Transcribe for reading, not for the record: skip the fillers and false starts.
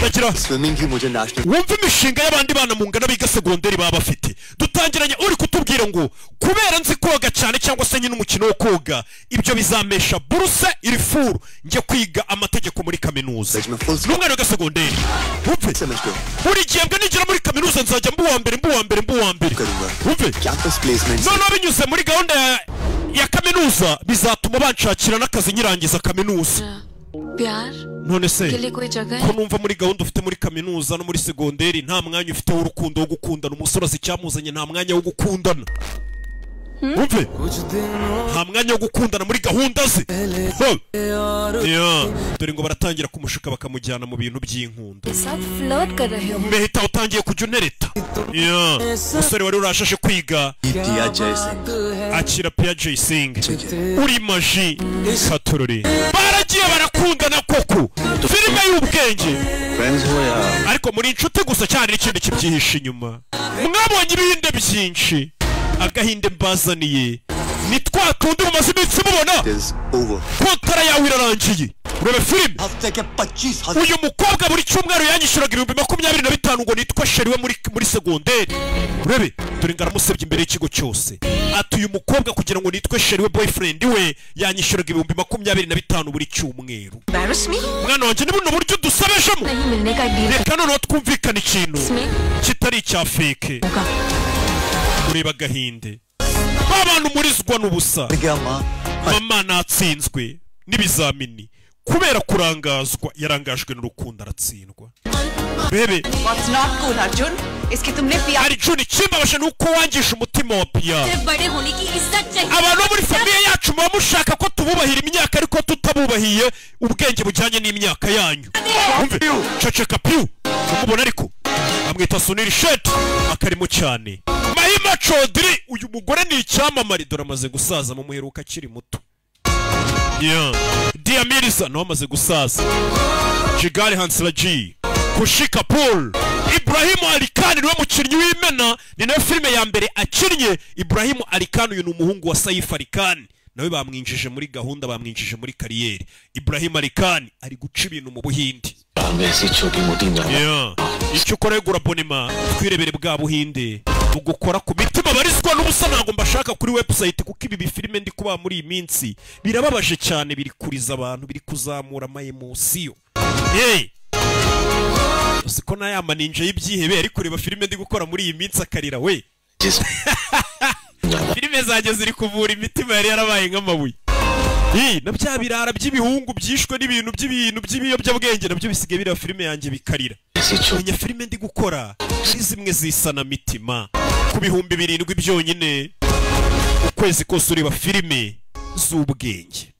Ndagira Swimming की मुझे national wumva imishinga y'abandi bana mungana biga segonderi baba bafite. Dutangiranye uri kutubwira ngo kubera nzi koga cyane cyangwa se nyine umukino wo koga, ibyo bizampesha buruse iri full njye kwiga amategeko muri kaminuza. N'umwana wiga segonderi, wumve, समझते हो buri gihembwe nigera muri kaminuza nzajya mba uwa mbere, mba uwa mbere, mba uwa mbere. करूंगा Wumve, campus placement. Noneho binyuze muri gahunda ya kaminuza bizatuma banshakira n'akazi nyirangiza kaminuza. प्यार None se के लिए कोई जगह ko है? Numva muri gahunda ufite muri kaminuza no muri segonderi nta mwanya ufite w'urukundo, wo gukundana. Umusore azi icyamuzanye, nta mwanya wo gukundana. Wumve, nta mwanya wo gukundana muri gahunda ze. Ho! Yeah. Dore ngo baratangira kumushuka bakamujyana mu bintu by'inkundo. के साथ फ्लर्ट कर रहे हो? Mehta, utangiye kujya unereta. Yeah. Umusore wari urashashe kwiga. Piya Jai Singh. Akira Pia Jay Singh, uri maji katorore, baragiye barakundana koko. Filime y'ubwenge. Friends हो या Ariko muri inshuti gusa cyane, n'ikindi kibyihishe inyuma. Mwabonye ibihinde byinshi, agahinde mbazaniye ni twa tundi mumaze iminsi mubona. Is over. Kontara yawe irarangiye. Urebe filime. हफ्ते के 25,000. Uyu mukobwa buri cyumweru yanyishyuraga 25,000 ngo nitwa chéri we muri segonderi. Urebe, dore ngo aramusebye imbere y'ikigo cyose, ati uyu mukobwa kugira ngo nitwe chéri we, boyfriend we, yanyishyuraga 25,000 buri cyumweru. Embarrass me? Mwana wanjye, ni buno buryo dusabejemo? नहीं मिलने का deal. Reka noneho twumvikane ikintu इसमें kitari icya fake. होगा. Ureba agahinde ba bantu murizwa n'ubusa. गया माँ. Mama, natsinzwe n'ibizamini kubera kurangazwa. Yarangajwe n'urukundo aratsindwa, bebe. What's not cool, Arjun, is कि तुमने पिया Arjun, ikimbabaje ni uko wangisha umutima wa Piya. सिर्फ बड़े होने की इज्जत चाहिए. Abantu bo muri famille yacu muba mushaka ko tububahira imyaka ariko tutabubahiye ubwenge bujyanye n'imyaka yanyu. Wumve, ceceka Piyu. Umubona ariko amwita Sunil Shetty, akarimo cyane Mahima Chaudhry. Uyu mugore ni icyamamare, dore amaze gusaza, mu muheruka akiri muto. Yeah. Dia Mirza nawe amaze gusaza. Jigar Hansraj, Khushi Kapoor, Ibrahim Ali Khan niwe mukinnyi w'imena, ni nawe filime ya mbere akinnye. Ibrahim Ali Khan uyu ni umuhungu wa Saif Ali Khan, nawe bamwinjije muri gahunda, bamwinjije muri carrière. Ibrahim Ali Khan ari guca ibintu mu Buhindi. ऐसी छोटी मोटी Yeah. Icyo ukora, gura abonnement, twirebere bwa Buhinde bugukora ku mitima. Barizwa n'ubusa, ntabwo mbashaka kuri website kuko ibi bifilime ndi kuba muri iyi minsi birababaje cyane, biri kuriza abantu, biri kuzamura ama émotion. Hey! Uzi ko n'aya maninja y'ibyihebe ari kureba filime ndi gukora muri iyi minsi akarira we? Filime zanjye ziri kuvura imitima yari yarabaye nk'amabuye. Ii, na bya birara by'ibihungu byishwe n'ibintu by'ibintu by'ibiyobyabwenge nabyo bisigaye bireba filime yanjye bikarira. Menya filime ndi gukora ari zimwe z'isanamitima. Ku 7,000 byonyine, ukwezi kose ureba filime z'ubwenge.